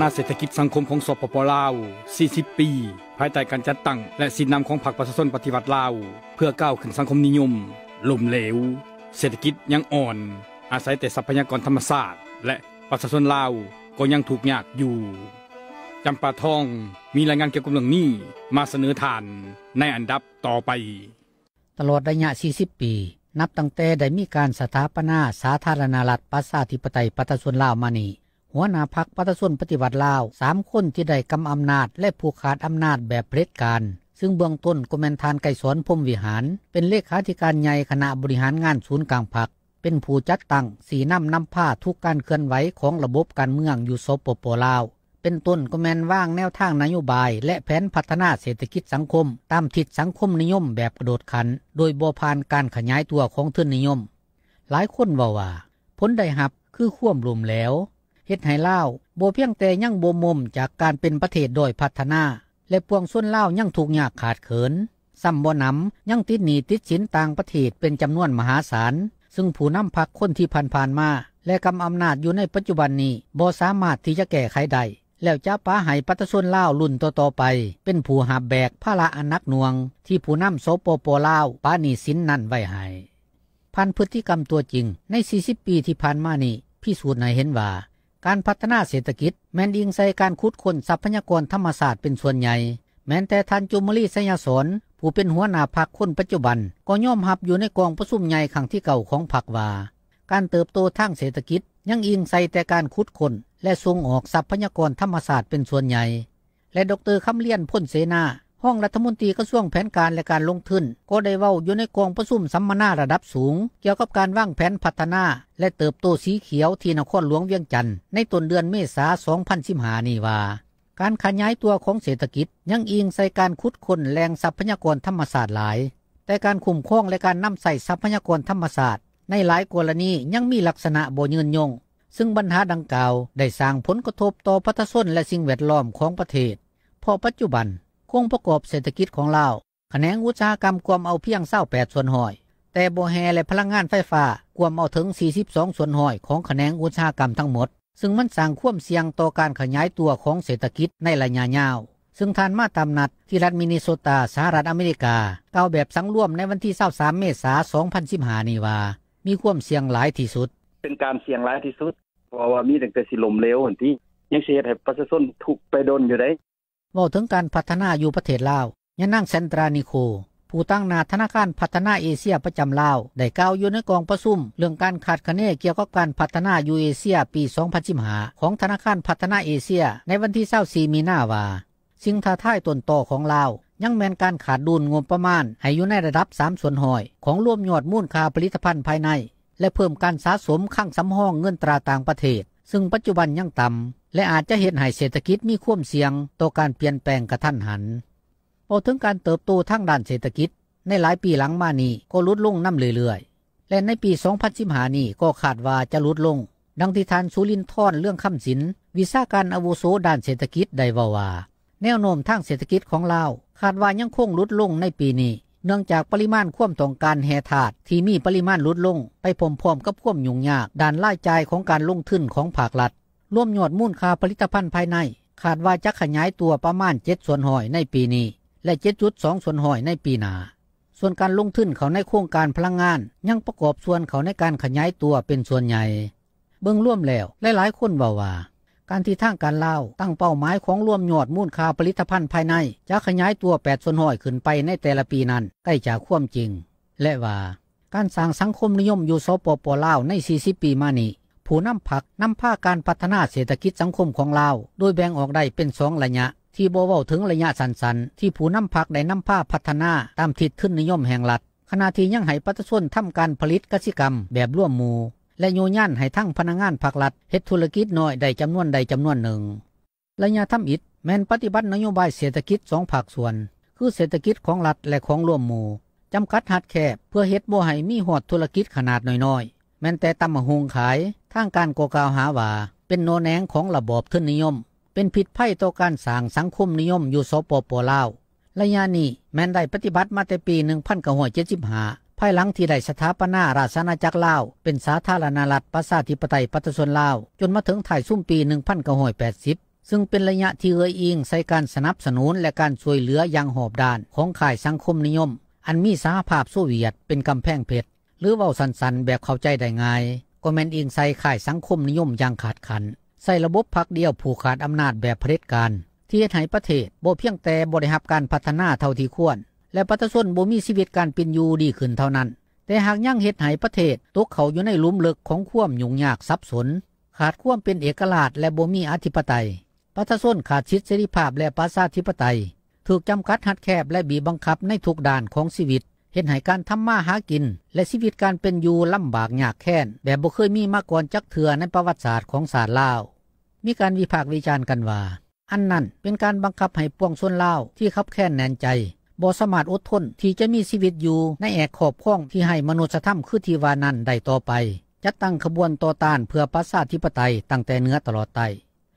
າເສດຖະກິດສັງຄົມຂອງ ສປປ ລາວ ສີ່ສິບປີ ພາຍໃຕ້ການຈັດຕັ້ງ ແລະ ຊີ້ນຳຂອງພັກປະຊາຊົນປະຕິວັດລາວ ເພື່ອກ້າວຂຶ້ນສັງຄົມນິຍົມ ລົ້ມເຫຼວ, ເສດຖະກິດຍັງອ່ອນ, ອາໄສແຕ່ຊັບພະຍາກອນທຳມະຊາດ ແລະ ປະຊາຊົນລາວກໍຍັງທຸກຍາກຢູ່. ຈຳປາທອງ ມີລາຍງານກ່ຽວກັບເລື່ອງນີ້ມາສະເໜີທ່ານໃນອັນດັບຕໍ່ໄປ. ຕະຫຼອດໄລຍະ ສີ່ສິບປີ ນັບຕັ້ງແຕ່ໄດ້ມີການສະຖາປະນາສາທາລະນະລັດ ປະຊາທິປະໄຕ ປະຊາຊົນລາວມານີ້, ຫົວໜ້າພັກປະຊາຊົນປະຕິວັດລາວ ສາມຄົນທີ່ໄດ້ກຳອຳນາດ ແລະ ຜູກຂາດອຳນາດແບບຜະເດັດການ, ຊຶ່ງເບື້ອງຕົ້ນກໍແມ່ນທ່ານ ໄກສອນ ພົມວິຫານ ເປັນເລຂາທິການໃຫຍ່ຄະນະບໍລິຫານງານສູນກາງພັກ, ເປັນຜູ້ຈັດຕັ້ງ, ຊີ້ນຳນຳພາທຸກການເຄື່ອນໄຫວຂອງລະບົບການເມືອງຢູ່ ສປປ ລາວ, ເປັນຕົ້ນກໍແມ່ນວາງແນວທາງນະໂຍບາຍ ແລະ ແຜນພັດທະນາເສດຖະກິດສັງຄົມຕາມທິດສັງຄົມນິຍົມແບບກະໂດດຂັ້ນ ໂດຍບໍ່ຜ່ານການຂະຫຍາຍຕົວຂອງທຶນນິຍົມ. ຫຼາຍຄົນເວົ້າວ່າ ຜົນໄດ້ຮັບຄືຄວາມລົ້ມແຫຼວ, ເຮັດໃຫ້ລາວບໍ່ພຽງແຕ່ຍັງບົ່ມມົມຈາກການເປັນປະເທດດ້ອຍພັດທະນາ ແລະ ປວງຊົນລາວຍັງທຸກຍາກຂາດເຂີນ, ຊ້ຳບໍ່ໜຳຍັງຕິດໜີ້ຕິດສິນຕ່າງປະເທດເປັນຈຳນວນມະຫາສານ, ຊຶ່ງຜູ້ນຳພັກຄົນທີ່ຜ່ານໆມາ ແລະ ກຳອຳນາດຢູ່ໃນປັດຈຸບັນນີ້ບໍ່ສາມາດທີ່ຈະແກ້ໄຂໄດ້, ແລ້ວຈະປະໃຫ້ປະຊາຊົນລາວລຸ້ນຕໍ່ໆໄປ ເປັນຜູ້ຮັບແບກພາລະອັນໜັກໜ່ວງ ທີ່ຜູ້ນຳ ສປປ ລາວ ປະໜີ້ສິນນັ້ນໄວ້ໃຫ້. ຜ່ານພຶດຕິກຳຕົວຈິງໃນ ສີ່ສິບປີທີ່ຜ່ານມານີ້ ພິສູດໃຫ້ເຫັນວ່າ ການພັດທະນາເສດຖະກິດແມ່ນອີງໃສ່ການຂຸດຄົ້ນຊັບພະຍາກອນທຳມະຊາດເປັນສ່ວນໃຫຍ່, ແມ່ນແຕ່ທ່ານ ຈູມມະລີ ໄຊຍະສອນ ຜູ້ເປັນຫົວໜ້າພັກຄົນປັດຈຸບັນ ກໍຍອມຮັບຢູ່ໃນກອງປະຊຸມໃຫຍ່ຄັ້ງທີເກົ້າຂອງພັກວ່າ ການເຕີບໂຕທາງເສດຖະກິດຍັງອີງໃສ່ແຕ່ການຂຸດຄົ້ນ ແລະ ສົ່ງອອກຊັບພະຍາກອນທຳມະຊາດເປັນສ່ວນໃຫຍ່. ແລະ ດຣ. ຄຳລຽນ ພົນເສນາ ຮອງລັດຖະມົນຕີກະຊວງແຜນການ ແລະ ການລົງທຶນ ກໍໄດ້ເວົ້າຢູ່ໃນກອງປະຊຸມສຳມະນາລະດັບສູງ ກ່ຽວກັບການວາງແຜນພັດທະນາ ແລະ ເຕີບໂຕສີຂຽວທີ່ນະຄອນຫຼວງວຽງຈັນ ໃນຕົ້ນເດືອນເມສາ ສອງພັນສິບຫ້ານີ້ວ່າ ການຂະຫຍາຍຕົວຂອງເສດຖະກິດຍັງອີງໃສ່ການຂຸດຄົ້ນແຫຼ່ງຊັບພະຍາກອນທຳມະຊາດຫຼາຍ, ແຕ່ການຄຸ້ມຄອງ ແລະ ການນຳໃຊ້ຊັບພະຍາກອນທຳມະຊາດໃນຫຼາຍກໍລະນີຍັງມີລັກສະນະບໍ່ຍືນຍົງ, ຊຶ່ງບັນຫາດັ່ງກ່າວໄດ້ສ້າງຜົນກະທົບຕໍ່ປະຊາຊົນ ແລະ ສິ່ງແວດລ້ອມຂອງປະເທດ, ເພາະປັດຈຸບັນໂຄງປະກອບເສດຖະກິດຂອງລາວ ຂະແໜງອຸດສາຫະກຳກວມເອົາພຽງ ຊາວແປດສ່ວນຮ້ອຍ, ແຕ່ບໍ່ແຮ່ ແລະ ພະລັງງານໄຟຟ້າກວມເອົາເຖິງ ສີ່ສິບສອງສ່ວນຮ້ອຍຂອງຂະແໜງອຸດສາຫະກຳທັງໝົດ, ຊຶ່ງມັນສ້າງຄວາມສ່ຽງຕໍ່ການຂະຫຍາຍຕົວຂອງເສດຖະກິດໃນໄລຍະຍາວ, ຊຶ່ງທ່ານ ມາຕາມນັດ ທີ່ລັດມິນນີໂຊຕາ ສະຫະລັດອາເມລິກາ ກ່າວແບບສັງລວມໃນວັນທີ ຊາວສາມເມສາ ສອງພັນສິບຫ້ານີ້ວ່າ ມີຄວາມສ່ຽງຫຼາຍທີ່ສຸດ. ເປັນການສ່ຽງຫຼາຍທີ່ສຸດ ເພາະວ່າມີຕັ້ງແຕ່ຊິລົ້ມເຫຼວຫັ້ນຕິ ຍັງຊິເຮັດໃຫ້ປະຊາຊົນທຸກໄປດົນຢູ່ໃດ໋. ເວົ້າເຖິງການພັດທະນາຢູ່ປະເທດລາວ, ຍານາງ ແຊນຕຣາ ນິໂຄ ຜູ້ຕາງໜ້າທະນາຄານພັດທະນາເອເຊຍປະຈຳລາວ ໄດ້ກ່າວຢູ່ໃນກອງປະຊຸມເລື່ອງການຄາດຄະເນກ່ຽວກັບການພັດທະນາຢູ່ເອເຊຍປີ ສອງພັນສິບຫ້າ ຂອງທະນາຄານພັດທະນາເອເຊຍ ໃນວັນທີ ຊາວສີ່ມີນາວ່າ ສິ່ງທ້າທາຍຕົ້ນຕໍຂອງລາວ ຍັງແມ່ນການຂາດດຸນງົບປະມານໃຫ້ຢູ່ໃນລະດັບ ສາມສ່ວນຮ້ອຍຂອງລວມຍອດມູນຄ່າຜະລິດຕະພັນພາຍໃນ ແລະ ເພີ່ມການສະສົມຄັງສຳຮອງເງິນຕາຕ່າງປະເທດ ຊຶ່ງປັດຈຸບັນຍັງຕ່ຳ ແລະ ອາດຈະເຮັດໃຫ້ເສດຖະກິດມີຄວາມສ່ຽງຕໍ່ການປ່ຽນແປງກະທັນຫັນ. ເວົ້າເຖິງການເຕີບໂຕທາງດ້ານເສດຖະກິດໃນຫຼາຍປີຫຼັງມານີ້ກໍຫຼຸດລົງນຳເລື້ອຍໆ ແລະ ໃນປີ ສອງພັນສິບຫ້ານີ້ກໍຄາດວ່າຈະຫຼຸດລົງ, ດັ່ງທີ່ທ່ານ ສຸລິນທອນ ເລືອງຄຳສິນ ວິຊາການອາວຸໂສດ້ານເສດຖະກິດໄດ້ເວົ້າວ່າ ແນວໂນ້ມທາງເສດຖະກິດຂອງລາວຄາດວ່າຍັງຄົງຫຼຸດລົງໃນປີນີ້ ເນື່ອງຈາກປະລິມານຄວາມຕ້ອງການແຮ່ທາດທີ່ມີປະລິມານຫຼຸດລົງໄປພ້ອມໆກັບຄວາມຫຍຸ້ງຍາກດ້ານລາຍຈ່າຍຂອງການລົງທຶນຂອງພາກລັດ. ລວມຍອດມູນຄ່າຜະລິດຕະພັນພາຍໃນ ຄາດວ່າຈະຂະຫຍາຍຕົວປະມານ ເຈັດສ່ວນຮ້ອຍໃນປີນີ້ ແລະ ເຈັດຈຸດສອງສ່ວນຮ້ອຍໃນປີໜ້າ. ສ່ວນການລົງທຶນເຂົ້າໃນໂຄງການພະລັງງານ ຍັງປະກອບສ່ວນເຂົ້າໃນການຂະຫຍາຍຕົວເປັນສ່ວນໃຫຍ່. ເບິ່ງລວມແລ້ວ ຫຼາຍໆຄົນເວົ້າວ່າ ການທີ່ທາງການລາວຕັ້ງເປົ້າໝາຍຂອງລວມຍອດມູນຄ່າຜະລິດຕະພັນພາຍໃນ ຈະຂະຫຍາຍຕົວ ແປດສ່ວນຮ້ອຍຂຶ້ນໄປໃນແຕ່ລະປີນັ້ນ ໄກຈາກຄວາມຈິງ ແລະວ່າ ການສ້າງສັງຄົມນິຍົມຢູ່ ສປປ ລາວ ໃນ ສີ່ສິບປີມານີ້ ຜູ້ນຳພັກນຳພາການພັດທະນາເສດຖະກິດສັງຄົມຂອງລາວ ໂດຍແບ່ງອອກໄດ້ເປັນສອງໄລຍະ ທີ່ບໍ່ເວົ້າເຖິງໄລຍະສັ້ນໆ ທີ່ຜູ້ນຳພັກໄດ້ນຳພາພັດທະນາຕາມທິດທຶນນິຍົມແຫ່ງລັດ, ຂະນະທີ່ຍັງໃຫ້ປະຊາຊົນທຳການຜະລິດກະສິກຳແບບລວມໝູ່ ແລະ ໂຍຍານໃຫ້ທັງພະນັກງານພັກລັດເຮັດທຸລະກິດນ້ອຍໄດ້ຈຳນວນໃດຈຳນວນໜຶ່ງ. ໄລຍະທຳອິດແມ່ນປະຕິບັດນະໂຍບາຍເສດຖະກິດສອງພາກສ່ວນ ຄືເສດຖະກິດຂອງລັດ ແລະ ຂອງລວມໝູ່, ຈຳກັດຮັດແຄບເພື່ອເຮັດບໍ່ໃຫ້ມີຮອດທຸລະກິດຂະໜາດນ້ອຍໆ, ແມ່ນແຕ່ຕຳໝາກຫຸ່ງຂາຍ, ທາງການກໍກ່າວຫາວ່າເປັນໜໍ່ແໜງຂອງລະບອບທຶນນິຍົມ, ເປັນພິດໄພຕໍ່ການສ້າງສັງຄົມນິຍົມຢູ່ ສປປ ລາວ. ໄລຍະນີ້ແມ່ນໄດ້ປະຕິບັດມາແຕ່ປີ ໜຶ່ງພັນເກົ້າຮ້ອຍເຈັດສິບຫ້າ ພາຍຫຼັງທີ່ໄດ້ສະຖາປະນາລາຊະອານາຈັກລາວເປັນສາທາລະນະລັດ ປະຊາທິປະໄຕ ປະຊາຊົນລາວ ຈົນມາເຖິງທ້າຍຊຸມປີ ໜຶ່ງພັນເກົ້າຮ້ອຍແປດສິບ ຊຶ່ງເປັນໄລຍະທີ່ເອື້ອຍອີງໃສ່ການສະໜັບສະໜູນ ແລະ ການຊ່ວຍເຫຼືອຢ່າງຮອບດ້ານຂອງຄ້າຍສັງຄົມນິຍົມ ອັນມີສະຫະພາບໂຊວຽດເປັນກຳແພງເພັດ ຫຼື ເວົ້າສັ້ນໆແບບເຂົ້າໃຈໄດ້ງ່າຍ ກໍແມ່ນອີງໃສ່ຄ້າຍສັງຄົມນິຍົມຢ່າງຂາດຂັນ, ໃຊ້ລະບົບພັກດຽວຜູກຂາດອຳນາດແບບຜະເດັດການ ທີ່ເຮັດໃຫ້ປະເທດບໍ່ພຽງແຕ່ບໍ່ໄດ້ຮັບການພັດທະນາເທົ່າທີ່ຄວນ ແລະ ປະຊາຊົນບໍ່ມີຊີວິດການເປັນຢູ່ດີຂຶ້ນເທົ່ານັ້ນ, ແຕ່ຫາກຍັງເຮັດໃຫ້ປະເທດຕົກເຂົ້າຢູ່ໃນຫຼຸມເລິກຂອງຄວາມຫຍຸ້ງຍາກສັບສົນ, ຂາດຄວາມເປັນເອກະລາດ ແລະ ບໍ່ມີອະທິປະໄຕ. ປະຊາຊົນຂາດສິດເສລີພາບ ແລະ ປະຊາທິປະໄຕ, ຖືກຈຳກັດຮັດແຄບ ແລະ ບີບບັງຄັບໃນທຸກດ້ານຂອງຊີວິດ, ເຮັດໃຫ້ການທຳມາຫາກິນ ແລະ ຊີວິດການເປັນຢູ່ລຳບາກຍາກແຄ້ນ ແບບບໍ່ເຄີຍມີມາກ່ອນຈັກເທື່ອໃນປະຫວັດສາດຂອງຊາດລາວ. ມີການວິພາກວິຈານກັນວ່າ ອັນນັ້ນເປັນການບັງຄັບໃຫ້ປວງຊົນລາວທີ່ຄັບແຄ້ນແໜ້ນໃຈ ບໍ່ສາມາດອົດທົນທີ່ຈະມີຊີວິດຢູ່ໃນແອກຄອບຄອງທີ່ໄຮ້ມະນຸດສະທຳຄືທີ່ວ່ານັ້ນໄດ້ຕໍ່ໄປ, ຈັດຕັ້ງຂະບວນຕໍ່ຕ້ານເພື່ອປະຊາທິປະໄຕຕັ້ງແຕ່ເໜືອຕະຫຼອດໃຕ້.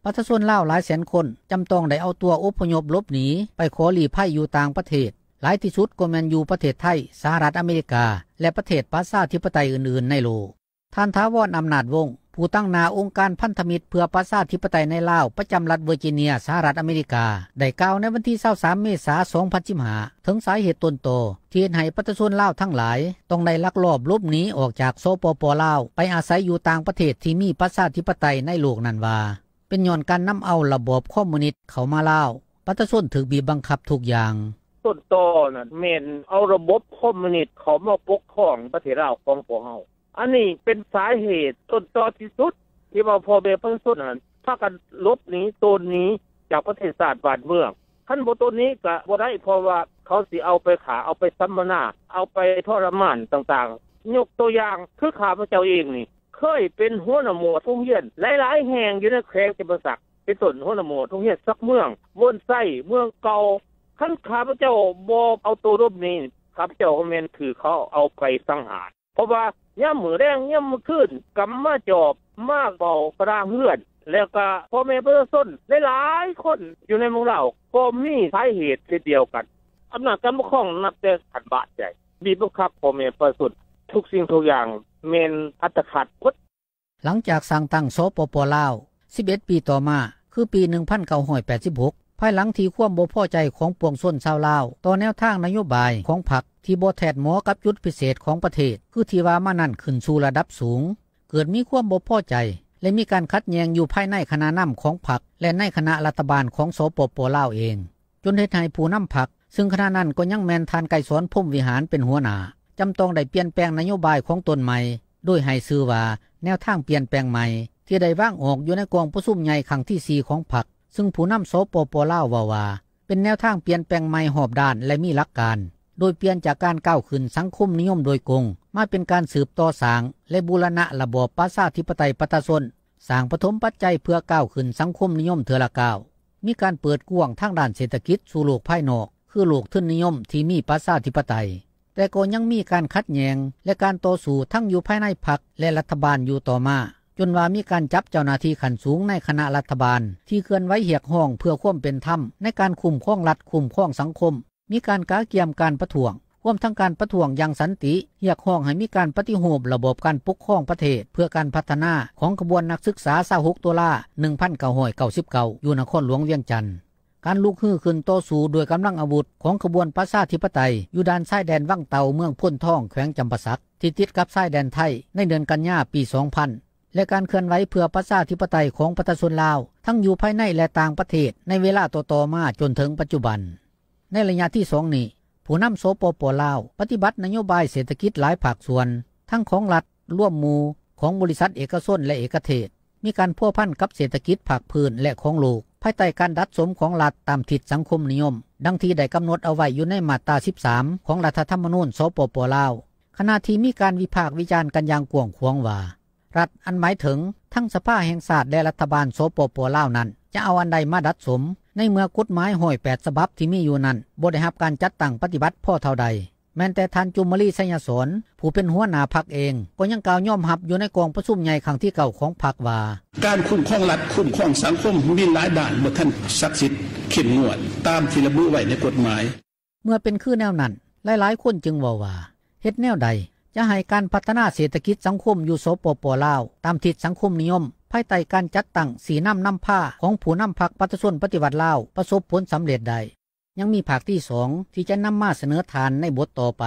ປະຊາຊົນລາວຫຼາຍແສນຄົນຈຳຕ້ອງໄດ້ເອົາຕົວອົບພະຍົບຫຼົບໜີໄປຂໍລີ້ໄພຢູ່ຕ່າງປະເທດ, ຫຼາຍທີ່ສຸດກໍແມ່ນຢູ່ປະເທດໄທ, ສະຫະລັດອາເມລິກາ ແລະ ປະເທດປະຊາທິປະໄຕອື່ນໆໃນໂລກ. ທ່ານ ຖາວອນ ອຳນາດວົງ ຜູ້ຕາງໜ້າອົງການພັນທະມິດເພື່ອປະຊາທິປະໄຕໃນລາວ ປະຈຳລັດເວີຈິເນຍ ສະຫະລັດອາເມລິກາ ໄດ້ກ່າວໃນວັນທີຊາວສາມເມສາສອງພັນສິບຫ້າ ເຖິງສາເຫດຕົ້ນຕໍທີ່ເຮັດໃຫ້ປະຊາຊົນລາວທັງຫຼາຍຕ້ອງໄດ້ລັກລອບຫຼົບໜີອອກຈາກ ສປປ ລາວ ໄປອາໄສຢູ່ຕ່າງປະເທດທີ່ມີປະຊາທິປະໄຕໃນໂລກນັ້ນວ່າ ເປັນຍ້ອນການນຳເອົາລະບອບຄອມມູນິດເຂົ້າມາລາວ, ປະຊາຊົນຖືກບີບບັງຄັບທຸກຢ່າງ. ຕົ້ນຕໍນັ້ນແມ່ນເອົາລະບົບຄອມມູນິດເຂົ້າມາປົກຄອງປະເທດລາວຂອງພວກເຮົາ. ອັນນີ້ເປັນສາເຫດຕົ້ນຕໍທີ່ສຸດ ທີ່ວ່າພໍ່ແມ່ປະຊາຊົນຫັ້ນພາກັນຫຼົບໜີ ໂຕນໜີຈາກປະເທດຊາດບ້ານເມືອງ. ຄັນບໍ່ໂຕນໜີກໍບໍ່ໄດ້ ເພາະວ່າເຂົາຊິເອົາໄປຂ້າ ເອົາໄປສຳມະນາ ເອົາໄປທໍລະມານຕ່າງໆ. ຍົກຕົວຢ່າງຄືຂ້າພະເຈົ້າເອງນີ້ ເຄີຍເປັນຫົວໜ້າໝວດໂຮງຮຽນຫຼາຍໆແຫ່ງຢູ່ໃນແຂວງຈຳປາສັກ ເປັນຕົ້ນຫົວໜ້າໝວດໂຮງຮຽນສັກເມືອງ, ໂພນໄຊ, ເມືອງເກົ່າ. ຄັນຂ້າພະເຈົ້າບໍ່ເອົາໂຕຫຼົບໜີ ຂ້າພະເຈົ້າກໍແມ່ນຖືກເຂົາເອົາໄປສັງຫານ. ເພາະວ່າຍາມມື້ແລງ ຍາມມື້ຄືນ ກໍມາຈອບ ມາເຝົ້າກະດາງເຮືອນ ແລ້ວກໍພໍ່ແມ່ປະຊາຊົນຫຼາຍໆຄົນຢູ່ໃນເມືອງລາວ ກໍມີສາເຫດເຊັ່ນດຽວກັນ. ອຳນາດການປົກຄອງນັບແຕ່ຂັ້ນບ້ານໃຫຍ່ ບີບບັງຄັບພໍ່ແມ່ປະຊາຊົນທຸກສິ່ງທຸກຢ່າງ ແມ່ນອັດຕະຂັດໝົດ. ຫຼັງຈາກສ້າງຕັ້ງ ສປປ ລາວ ສິບເອັດປີຕໍ່ມາ ຄືປີໜຶ່ງພັນເກົ້າຮ້ອຍແປດສິບຫົກ ພາຍຫຼັງທີ່ຄວາມບໍ່ພໍໃຈຂອງປວງຊົນຊາວລາວຕໍ່ແນວທາງນະໂຍບາຍຂອງພັກທີ່ບໍ່ແທດໝໍກັບຈຸດພິເສດຂອງປະເທດ ຄືທີ່ວ່າມານັ້ນ ຂຶ້ນສູ່ລະດັບສູງ, ເກີດມີຄວາມບໍ່ພໍໃຈ ແລະ ມີການຂັດແຍ່ງຢູ່ພາຍໃນຄະນະນຳຂອງພັກ ແລະ ໃນຄະນະລັດຖະບານຂອງ ສປປ ລາວ ເອງ, ຈົນເຮັດໃຫ້ຜູ້ນຳພັກ ຊຶ່ງຂະນະນັ້ນກໍຍັງແມ່ນທ່ານ ໄກສອນ ພົມວິຫານ ເປັນຫົວໜ້າ ຈຳຕ້ອງໄດ້ປ່ຽນແປງນະໂຍບາຍຂອງຕົນໃໝ່ ໂດຍໃຫ້ຊື່ວ່າ ແນວທາງປ່ຽນແປງໃໝ່ ທີ່ໄດ້ວາງອອກຢູ່ໃນກອງປະຊຸມໃຫຍ່ຄັ້ງທີສີ່ຂອງພັກ, ຊຶ່ງຜູ້ນຳ ສປປ ລາວ ເວົ້າວ່າ ເປັນແນວທາງປ່ຽນແປງໃໝ່ຮອບດ້ານ ແລະ ມີຫຼັກການ, ໂດຍປ່ຽນຈາກການກ້າວຂຶ້ນສັງຄົມນິຍົມໂດຍກົງ ມາເປັນການສືບຕໍ່ສ້າງ ແລະ ບູລະນະລະບອບປະຊາທິປະໄຕປະຊາຊົນ, ສ້າງປະຖົມປັດໄຈເພື່ອກ້າວຂຶ້ນສັງຄົມນິຍົມເທື່ອລະກ້າວ, ມີການເປີດກວ້າງທາງດ້ານເສດຖະກິດສູ່ໂລກພາຍນອກ ຄືໂລກທຶນນິຍົມທີ່ມີປະຊາທິປະໄຕ. ແຕ່ກໍຍັງມີການຂັດແຍ່ງ ແລະ ການຕໍ່ສູ້ທັງຢູ່ພາຍໃນພັກ ແລະ ລັດຖະບານຢູ່ຕໍ່ມາ, ຈົນວ່າມີການຈັບເຈົ້າໜ້າທີ່ຂັ້ນສູງໃນຄະນະລັດຖະບານທີ່ເຄື່ອນໄຫວຮຽກຮ້ອງເພື່ອຄວາມເປັນທຳໃນການຄຸ້ມຄອງລັດ, ຄຸ້ມຄອງສັງຄົມ, ມີການກະກຽມການປະທ້ວງ, ຮວມທັງການປະທ້ວງຢ່າງສັນຕິ, ຮຽກຮ້ອງໃຫ້ມີການປະຕິຮູບລະບອບການປົກຄອງປະເທດເພື່ອການພັດທະນາຂອງຂະບວນນັກສຶກສາຊາວຫົກຕຸລາໜຶ່ງພັນເກົ້າຮ້ອຍເກົ້າສິບເກົ້າ ຢູ່ນະຄອນຫຼວງວຽງຈັນ. ການລຸກຮືຂຶ້ນຕໍ່ສູ້ດ້ວຍກຳລັງອາວຸດຂອງຂະບວນປະຊາທິປະໄຕຢູ່ດ່ານຊາຍແດນວັງເຕົ່າ ເມືອງໂພນທອງ ແຂວງຈຳປາສັກ ທີ່ຕິດກັບຊາຍແດນໄທ ໃນເດືອນກັນຍາປີສອງພັນ ແລະ ການເຄື່ອນໄຫວເພື່ອປະຊາທິປະໄຕຂອງປະຊາຊົນລາວ ທັງຢູ່ພາຍໃນ ແລະ ຕ່າງປະເທດ ໃນເວລາຕໍ່ໆມາຈົນເຖິງປັດຈຸບັນ. ໃນໄລຍະທີສອງນີ້ ຜູ້ນຳ ສປປ ລາວ ປະຕິບັດນະໂຍບາຍເສດຖະກິດຫຼາຍພາກສ່ວນ ທັງຂອງລັດ ລວມໝູ່ ຂອງບໍລິສັດເອກະຊົນ ແລະ ເອກະເທດ, ມີການພົວພັນກັບເສດຖະກິດພາກພື້ນ ແລະ ຂອງໂລກ ພາຍໃຕ້ການດັດສົມຂອງລັດຕາມທິດສັງຄົມນິຍົມ, ດັ່ງທີ່ໄດ້ກຳນົດເອົາໄວ້ຢູ່ໃນມາດຕາສິບສາມຂອງລັດຖະທຳມະນູນ ສປປ ລາວ, ຂະນະທີ່ມີການວິພາກວິຈານກັນຢ່າງກວ້າງຂວາງວ່າ ລັດ ອັນໝາຍເຖິງທັງສະພາແຫ່ງຊາດ ແລະ ລັດຖະບານ ສປປ ລາວ ນັ້ນ ຈະເອົາອັນໃດມາດັດສົມ ໃນເມື່ອກົດໝາຍຮ້ອຍແປດສະບັບທີ່ມີຢູ່ນັ້ນ ບໍ່ໄດ້ຮັບການຈັດຕັ້ງປະຕິບັດພໍເທົ່າໃດ. ແມ່ນແຕ່ທ່ານ ຈູມມະລີ ໄຊຍະສອນ ຜູ້ເປັນຫົວໜ້າພັກເອງ ກໍຍັງກ່າວຍອມຮັບຢູ່ໃນກອງປະຊຸມໃຫຍ່ຄັ້ງທີເກົ້າຂອງພັກວ່າ ການຄຸ້ມຄອງລັດ, ຄຸ້ມຄອງສັງຄົມ ມີຫຼາຍດ້ານບໍ່ທັນສັກສິດເຂັ້ມງວດຕາມທີ່ລະບຸໄວ້ໃນກົດໝາຍ. ເມື່ອເປັນຄືແນວນັ້ນ, ຫຼາຍໆຄົນຈຶ່ງເວົ້າວ່າ ເຮັດແນວໃດ ຈະໃຫ້ການພັດທະນາເສດຖະກິດ-ສັງຄົມຢູ່ ສປປ ລາວ ຕາມທິດສັງຄົມນິຍົມ ພາຍໃຕ້ການຈັດຕັ້ງຊີ້ນຳນຳພາ ຂອງຜູ້ນຳພັກປະຊາຊົນປະຕິວັດລາວ ປະສົບຜົນສຳເລັດໄດ້. ຍັງມີພາກທີສອງ ທີ່ຈະນຳມາສະເໜີທ່ານໃນບົດຕໍ່ໄປ.